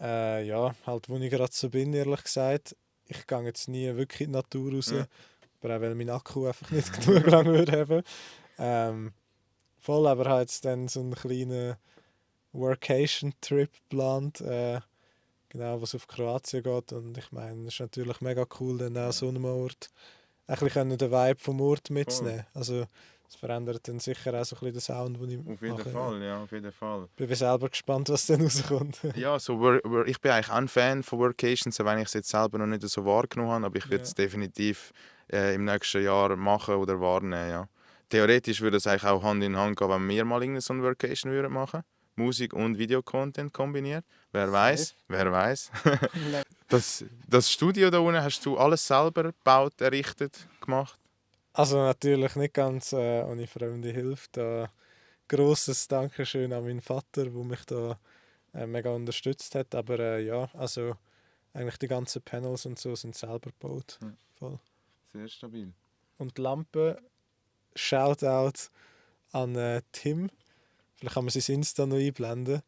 ja, halt wo ich gerade so bin, ehrlich gesagt. Ich gehe jetzt nie wirklich in die Natur raus, aber auch weil mein Akku einfach nicht genug lang würde haben. Voll, aber habe jetzt dann so einen kleinen Workation-Trip geplant, genau, was auf Kroatien geht. Und ich meine, es ist natürlich mega cool, dann auch so einem Ort ein bisschen den Vibe vom Ort mitzunehmen. Also, das verändert dann sicher auch so ein bisschen den Sound, den ich mache. Auf jeden Fall, ja, auf jeden Fall. Ich bin selber gespannt, was dann rauskommt. Ja, so ich bin eigentlich auch ein Fan von Workations, auch wenn ich es jetzt selber noch nicht so wahrgenommen habe, aber ich werde es definitiv im nächsten Jahr machen oder wahrnehmen. Ja. Theoretisch würde es eigentlich auch Hand in Hand gehen, wenn wir mal so eine Workation würden machen. Musik und Videocontent kombiniert. Wer weiß? Das Studio da unten hast du alles selber gebaut, errichtet, gemacht? Also natürlich nicht ganz ohne fremde Hilfe. Da grosses Dankeschön an meinen Vater, der mich da mega unterstützt hat. Aber ja, also eigentlich die ganzen Panels und so sind selber gebaut. Voll. Sehr stabil. Und die Lampe, Shoutout an Tim. Vielleicht kann man sein Insta noch einblenden.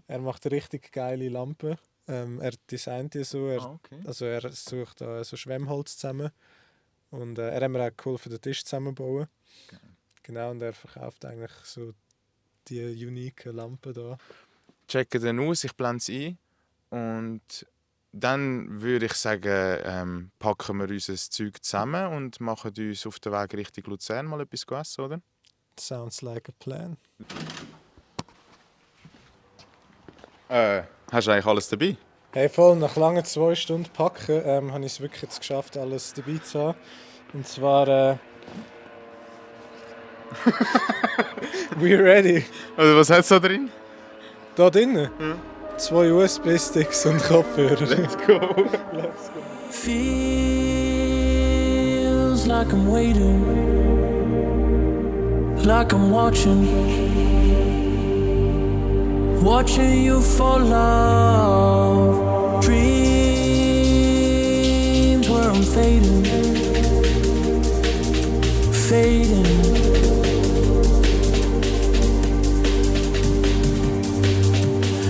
Er macht richtig geile Lampen. Er designt die so. Also er sucht da so Schwemmholz zusammen. Und er hat mir auch geholfen, den Tisch zusammenzubauen. Okay. Genau, und er verkauft eigentlich so die unique Lampen da. Checken den aus, ich blende es ein. Und dann würde ich sagen, packen wir unser Zeug zusammen und machen uns auf den Weg Richtung Luzern mal etwas essen, oder? Sounds like a plan. Hast du eigentlich alles dabei? Hey, voll, nach langen 2 Stunden packen habe ich es wirklich jetzt geschafft, alles dabei zu haben. Und zwar we ready. Also, was hat es da drin? Da drinnen? 2 USB-Sticks und Kopfhörer. Let's go. Let's go. Feels like I'm waiting, like I'm watching you for love. Dreams where I'm fading.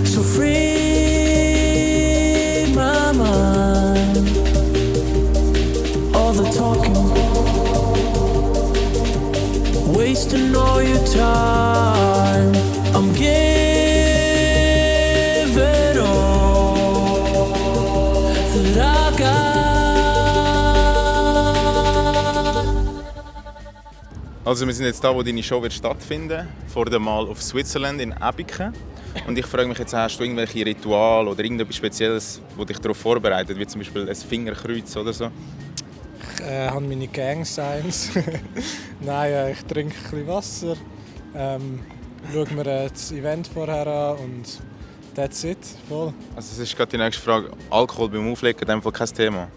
So free my mind. All the talking, wasting all your time. I'm giving all that I got. Also wir sind jetzt da, wo deine Show wird stattfinden, vor dem Mal auf Switzerland in Abiken. Und ich frage mich jetzt, hast du irgendwelche Rituale oder irgendetwas Spezielles, das dich darauf vorbereitet, wie zum Beispiel ein Fingerkreuz oder so? Ich habe meine Gang Signs. Nein, ich trinke ein bisschen Wasser, schaue mir das Event vorher an und that's it, voll. Also das ist gerade die nächste Frage. Alkohol beim Auflegen, in dem Fall kein Thema?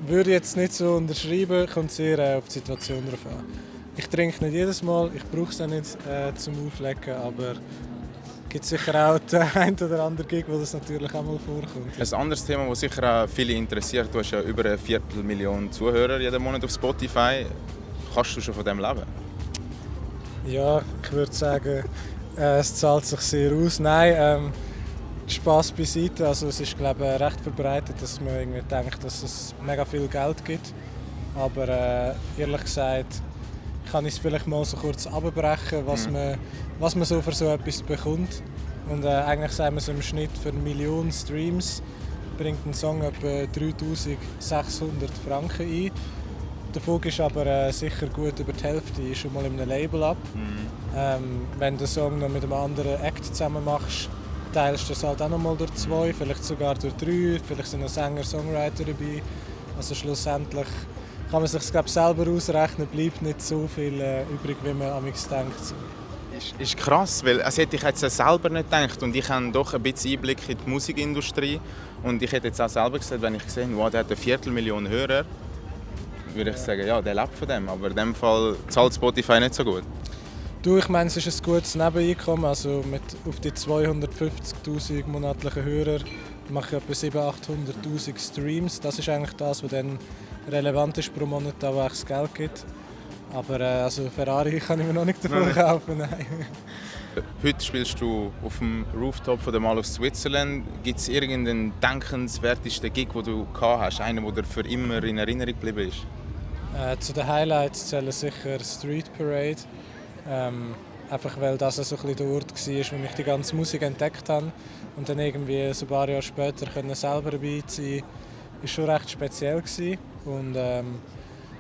Würde ich jetzt nicht so unterschreiben, kommt sehr auf die Situation drauf an. Ich trinke nicht jedes Mal, ich brauche es auch nicht zum Auflegen, aber es gibt sicher auch den einen oder anderen Gig, wo das natürlich auch mal vorkommt. Ein anderes Thema, das sicher auch viele interessiert, du hast ja über 1 Viertelmillion Zuhörer jeden Monat auf Spotify. Kannst du schon von dem leben? Ja, ich würde sagen, es zahlt sich sehr aus. Nein, Spass beiseite. Also es ist, glaube ich, recht verbreitet, dass man irgendwie denkt, dass es mega viel Geld gibt. Aber ehrlich gesagt kann ich es vielleicht mal so kurz abbrechen, was man so für so etwas bekommt. Und eigentlich sagen wir so im Schnitt für 1 Million Streams bringt ein Song etwa 3600 Franken ein. Davon ist aber sicher gut über die Hälfte schon mal in einem Label ab. Wenn du den Song noch mit einem anderen Act zusammen machst, teilst du es halt auch noch mal durch 2, vielleicht sogar durch 3, vielleicht sind noch Sänger, Songwriter dabei. Also schlussendlich kann man sich selber ausrechnen, bleibt nicht so viel übrig, wie man amigs denkt. Ist krass, weil das hätte ich jetzt selber nicht gedacht. Und ich habe doch ein bisschen Einblick in die Musikindustrie. Und ich hätte jetzt auch selber gesagt, wenn ich gesehen habe, wow, der hat 250.000 Hörer, würde ich sagen, ja, der lebt von dem. Aber in dem Fall zahlt Spotify nicht so gut. Du, ich meine, es ist ein gutes Nebeneinkommen. Also auf die 250'000 monatlichen Hörer mache ich etwa 700'000, 800'000 Streams. Das ist eigentlich das, was dann relevant ist pro Monat, wo es Geld gibt. Aber also Ferrari kann ich mir noch nicht davon kaufen. Nein. Heute spielst du auf dem Rooftop von der Mall of Switzerland. Gibt es irgendeinen denkenswertesten Gig, den du gehabt hast? Einen, der dir für immer in Erinnerung geblieben ist? Zu den Highlights zählen sicher Street Parade. Einfach weil das so ein bisschen der Ort war, wo ich die ganze Musik entdeckt habe. Und dann irgendwie so ein paar Jahre später selber dabei sein, war schon recht speziell gewesen. Und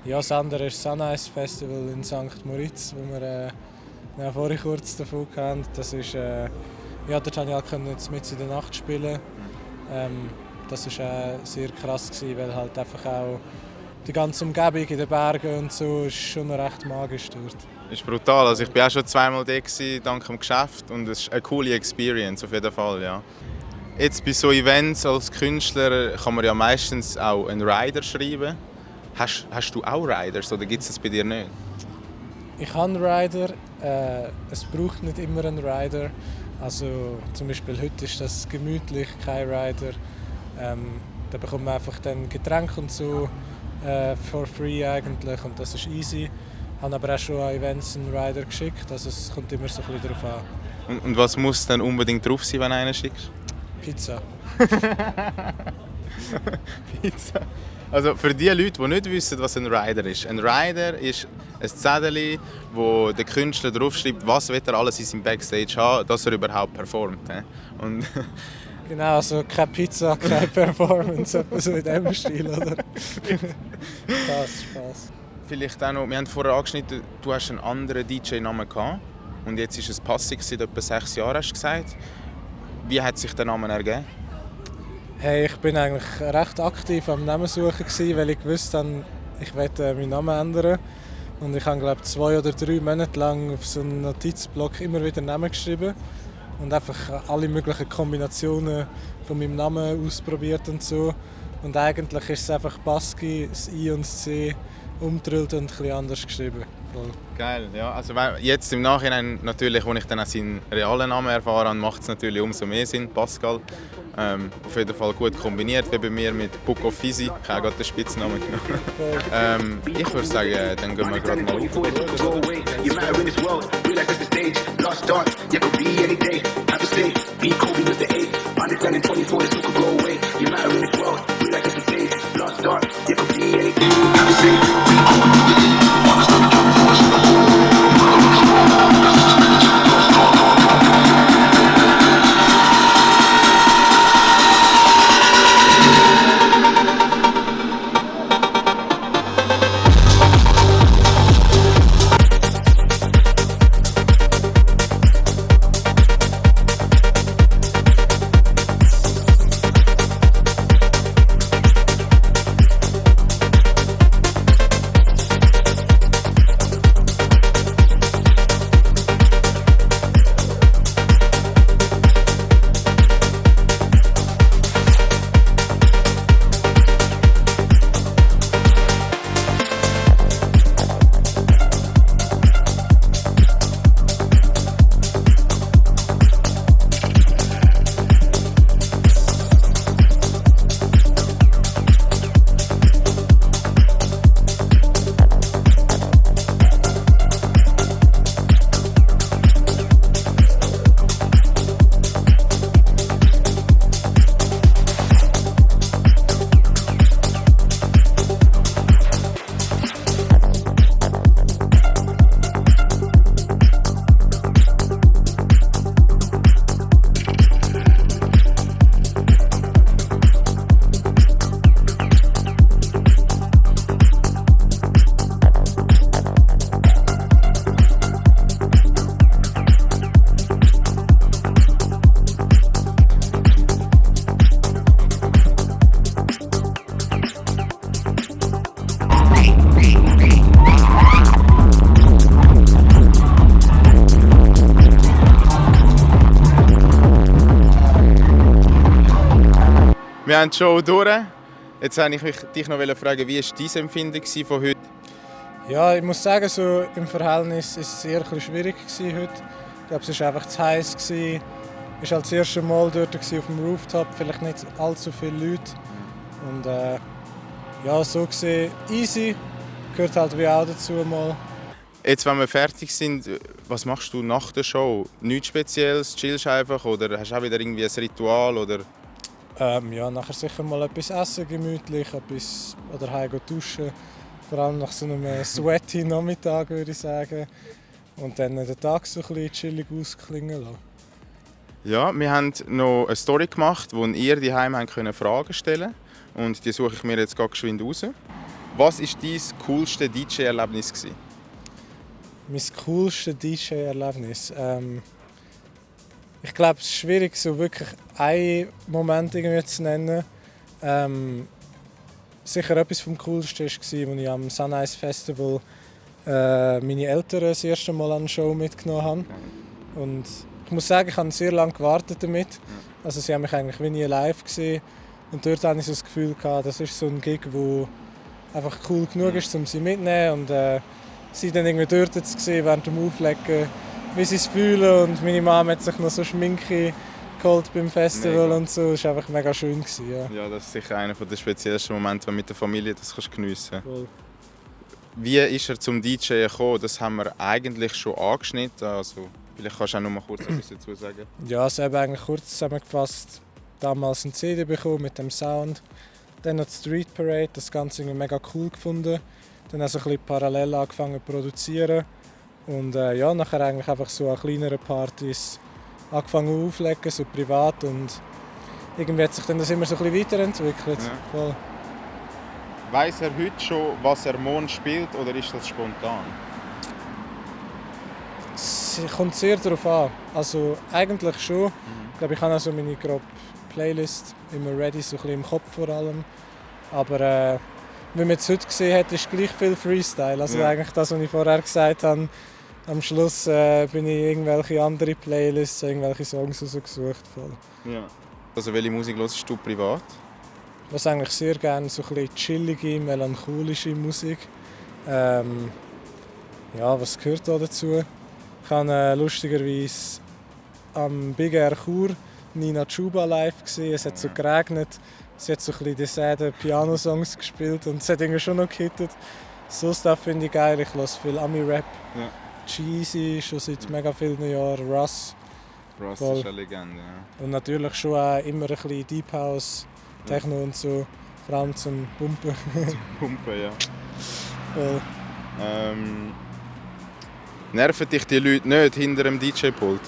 ja, das andere ist das Sunrise Festival in St. Moritz, wo wir vorhin kurz davon hatten. Das ist, ja, dort konnte ich jetzt mit in der Nacht spielen. Das war sehr krass gewesen, weil halt einfach auch die ganze Umgebung in den Bergen und so ist schon recht magisch dort. Das ist brutal. Also ich war auch schon zweimal da dank dem Geschäft und es ist eine coole Experience auf jeden Fall, ja. Jetzt bei so Events als Künstler kann man ja meistens auch einen Rider schreiben. Hast du auch Riders oder gibt es das bei dir nicht? Ich habe einen Rider. Es braucht nicht immer einen Rider. Also zum Beispiel heute ist das gemütlich, kein Rider. Da bekommt man einfach dann Getränke und so for free eigentlich und das ist easy. Ich habe aber auch schon an Events einen Rider geschickt, also es kommt immer so ein bisschen darauf an. Und was muss dann unbedingt drauf sein, wenn du einen schickst? Pizza. Pizza. Also für die Leute, die nicht wissen, was ein Rider ist. Ein Rider ist ein Zettel, wo der Künstler draufschreibt, was er alles in seinem Backstage haben, dass er überhaupt performt. Und genau, also keine Pizza, keine Performance, so in diesem Stil, oder? Spaß. Vielleicht auch noch, wir haben vorher angeschnitten, du hast einen anderen DJ-Namen gehabt und jetzt ist es Passig seit etwa 6 Jahren, hast du gesagt. Wie hat sich der Name ergeben? Hey, ich bin eigentlich recht aktiv am Namensuchen gewesen, weil ich wusste, ich möchte meinen Namen ändern. Und ich habe, glaube 2 oder 3 Monate lang auf so einem Notizblock immer wieder Namen geschrieben und einfach alle möglichen Kombinationen von meinem Namen ausprobiert und so. Und eigentlich ist es einfach Baski, das I und das C umgedrillt und ein bisschen anders geschrieben. Voll. Geil, ja. Also jetzt im Nachhinein natürlich, als ich dann auch seinen realen Namen erfahren habe, macht es natürlich umso mehr Sinn, Pascal. Auf jeden Fall gut kombiniert, wie bei mir mit Book of Fizzy. Ich habe gerade den Spitznamen genommen. Ich würde sagen, dann gehen wir gerade mal Wir haben die Show durch. Jetzt wollte ich dich noch fragen, wie war dein Empfinden von heute? Ja, ich muss sagen, so im Verhältnis war es eher schwierig heute. Ich glaube, es war einfach zu heiß. Ich war halt das erste Mal dort auf dem Rooftop, vielleicht nicht allzu viele Leute. Und ja, so gesehen easy, gehört halt wie auch dazu mal. Jetzt, wenn wir fertig sind, was machst du nach der Show? Nichts Spezielles? Chillst du einfach oder hast du auch wieder irgendwie ein Ritual? Oder? Ja, nachher sicher mal etwas essen, gemütlich, oder heim duschen. Vor allem nach so einem sweaty Nachmittag, würde ich sagen. Und dann den Tag so ein bisschen chillig ausklingen lassen. Ja, wir haben noch eine Story gemacht, wo ihr daheim Fragen stellen konnte. Und die suche ich mir jetzt gerade geschwind raus. Was war dein coolste DJ-Erlebnis? Mein coolste DJ-Erlebnis? Ich glaube, es ist schwierig, so wirklich einen Moment irgendwie zu nennen. Sicher etwas vom Coolsten war, als ich am Sunrise Festival meine Eltern das erste Mal an eine Show mitgenommen habe. Und ich muss sagen, ich habe sehr lange gewartet damit. Also sie haben mich eigentlich wie nie live gesehen. Und dort hatte ich so das Gefühl, das ist so ein Gig, der einfach cool genug ist, um sie mitzunehmen. Und sie dann irgendwie dort zu sehen, während dem Auflegen, wie sie es fühlen. Und meine Mama hat sich noch so Schminke geholt beim Festival mega. Und so. Das war einfach mega schön. Ja, das ist sicher einer der speziellsten Momente, wenn du mit der Familie das geniessen kannst. Cool. Wie ist er zum DJ gekommen? Das haben wir eigentlich schon angeschnitten. Also, vielleicht kannst du auch noch mal kurz etwas dazu sagen. Ja, also eben eigentlich kurz zusammengefasst. Damals eine CD bekommen mit dem Sound. Dann noch die Street Parade, das Ganze mega cool gefunden. Dann also ein bisschen parallel angefangen zu produzieren. Und ja, nachher eigentlich einfach so an kleineren Partys angefangen aufzulegen, so privat. Und irgendwie hat sich dann das immer so ein bisschen weiterentwickelt. Ja. Voll. Weiss er heute schon, was er morgen spielt, oder ist das spontan? Es kommt sehr darauf an. Also eigentlich schon. Ich glaube, ich habe also meine grobe Playlist immer ready, so ein bisschen im Kopf vor allem. Aber wie man es heute gesehen hat, ist gleich viel Freestyle. Also eigentlich das, was ich vorher gesagt habe. Am Schluss bin ich irgendwelche andere Playlists, irgendwelche Songs rausgesucht. Voll. Ja. Also welche Musik hörst du privat? Was eigentlich sehr gerne so ein bisschen chillige, melancholische Musik. Ja, was gehört da dazu? Ich habe lustigerweise am Big Air Chur Nina Chuba live gesehen. Es hat so geregnet. Sie hat so ein bisschen die säden Piano-Songs gespielt und es hat irgendwie schon noch gehittet. So Stuff finde ich geil. Ich höre viel Ami-Rap. Ja. Jeezy schon seit mega vielen Jahren. Russ ist eine Legende, ja. Und natürlich schon auch immer ein bisschen Deep House, Techno und so. Vor allem zum Pumpen. Zum Pumpen, ja. Voll. Nerven dich die Leute nicht hinter dem DJ-Pult?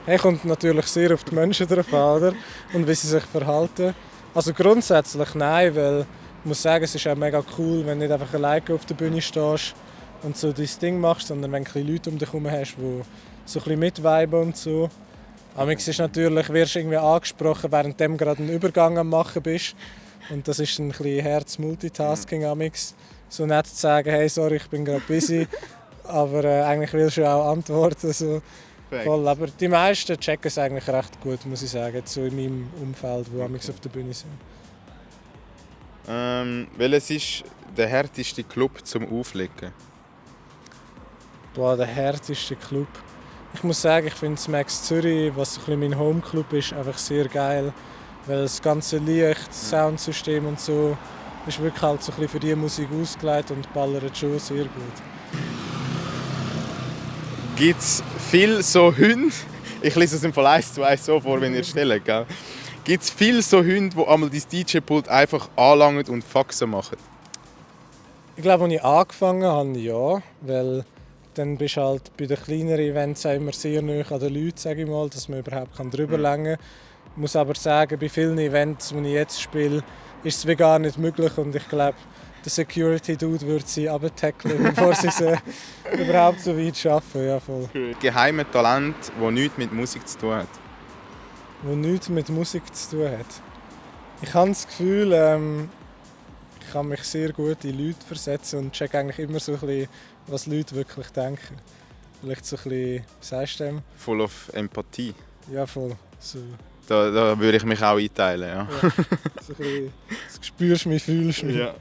Hey, kommt natürlich sehr auf die Menschen drauf an, oder? Und wie sie sich verhalten. Also grundsätzlich nein, weil ich muss sagen, es ist auch mega cool, wenn du nicht einfach alleine auf der Bühne stehst und so dein Ding machst, sondern wenn du Leute um dich herum hast, die so ein bisschen mitviben und so. Aber ist natürlich, wirst du irgendwie angesprochen, während du gerade einen Übergang am machen bist. Und das ist ein bisschen Herz-Multitasking amix. So nett zu sagen, hey, sorry, ich bin gerade busy. Aber eigentlich willst du auch antworten. So. Voll. Aber die meisten checken es eigentlich recht gut, muss ich sagen, so in meinem Umfeld, wo amix auf der Bühne sind. Welches ist der härteste Club zum Auflegen? Boah, der härteste Club. Ich muss sagen, ich finde das Max Zürich, was ein mein Homeclub ist, einfach sehr geil. Weil das ganze Licht, das Soundsystem und so ist wirklich halt so ein bisschen für diese Musik ausgelegt und ballert schon sehr gut. Gibt es viele so Hunde? Ich lese es im Fall 1 zu 1 so vor, wenn ihr stellt. Gibt es viele so Hunde, die einmal dein DJ-Pult einfach anlangen und Faxen machen? Ich glaube, als ich angefangen habe, ja. Weil dann bist du halt bei den kleineren Events immer sehr nah an den Leuten, sage ich mal, dass man überhaupt drüber langen kann. Ich muss aber sagen, bei vielen Events, die ich jetzt spiele, ist es gar nicht möglich. Und ich glaube, der Security-Dude würde sie runtertackeln, bevor sie sie überhaupt so weit schaffen. Ja, voll. Geheime Talent, das nichts mit Musik zu tun hat? Das nichts mit Musik zu tun hat? Ich habe das Gefühl, ich kann mich sehr gut in Leute versetzen und check eigentlich immer so ein bisschen, was Leute wirklich denken. Vielleicht so ein bisschen, wie sagst du dem? Voll auf Empathie. Ja, voll. So Da würde ich mich auch einteilen. Ja. So ein bisschen, das spürst du mich, fühlst du mich. Ja.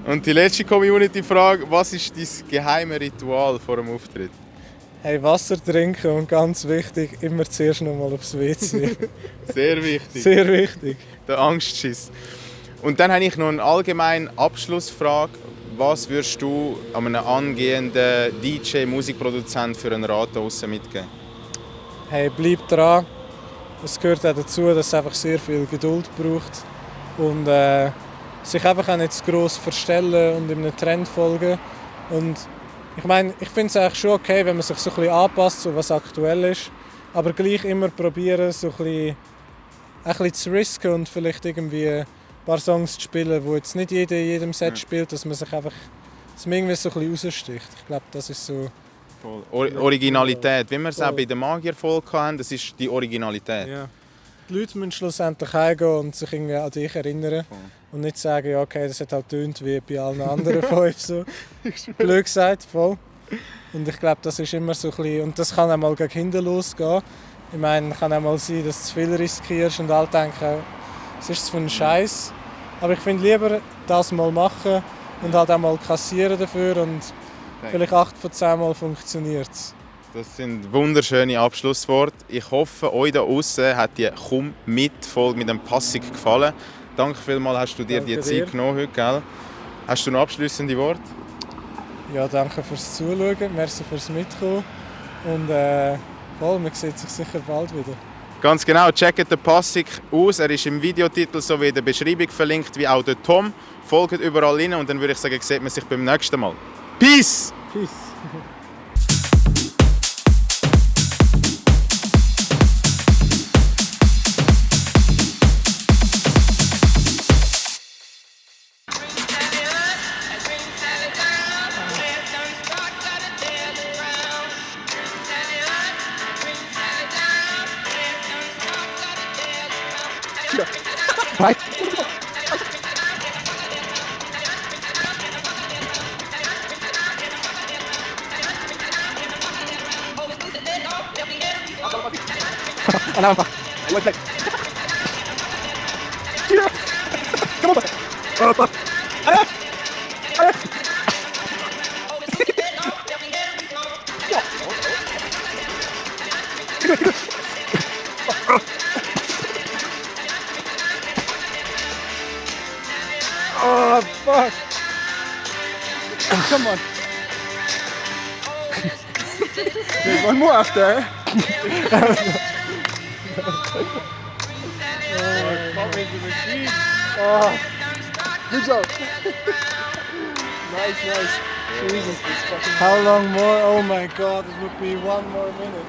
Und die letzte Community-Frage: Was ist dein geheimes Ritual vor dem Auftritt? Hey, Wasser trinken und ganz wichtig, immer zuerst noch mal aufs WC. Sehr wichtig. Sehr wichtig. Der Angstschiss. Und dann habe ich noch eine allgemeine Abschlussfrage. Was würdest du einem angehenden DJ, Musikproduzent für einen Rat draussen mitgeben? Hey, bleib dran. Es gehört auch dazu, dass es einfach sehr viel Geduld braucht. Und sich einfach auch nicht zu gross verstellen und einem Trend folgen. Und ich meine, ich finde es eigentlich schon okay, wenn man sich so ein bisschen anpasst, so was aktuell ist. Aber gleich immer probieren, so ein bisschen zu risken und vielleicht irgendwie ein paar Songs zu spielen, die jetzt nicht jeder in jedem Set spielt, dass man sich einfach dass man irgendwie so ein bisschen raussticht. Ich glaube, das ist so... Originalität, wie wir es auch bei der Magier-Folge hatten, das ist die Originalität. Ja. Die Leute müssen schlussendlich heimgehen und sich irgendwie an dich erinnern. Und nicht sagen, ja, okay, das hat halt tönt wie bei allen anderen 5. So. Blöd gesagt, voll. Und ich glaube, das ist immer so ein bisschen... Und das kann auch mal gegen hinten losgehen. Ich meine, es kann auch mal sein, dass du zu viel riskierst und alle denken, was ist das für ein Scheiß. Aber ich finde lieber das mal machen und halt auch mal kassieren dafür. Und vielleicht 8 von 10 Mal funktioniert es. Das sind wunderschöne Abschlussworte. Ich hoffe, euch da draußen hat die «Komm mit»-Folge mit dem Passig gefallen. Danke vielmals, hast du dir die Zeit genommen heute, gell? Hast du noch abschließende Worte? Ja, danke fürs Zuschauen, merci fürs Mitkommen. Und man sieht sich sicher bald wieder. Ganz genau, checkt den Passig aus. Er ist im Videotitel sowie in der Beschreibung verlinkt, wie auch der Tom. Folgt überall rein und dann würde ich sagen, sieht man sich beim nächsten Mal. Peace! Peace! Right. Und einfach. Come on. Oh, fuck. Come on. There's one more after. Oh, good job. Nice. Jesus, this fucking... How long more? Oh my god, it would be 1 more minute.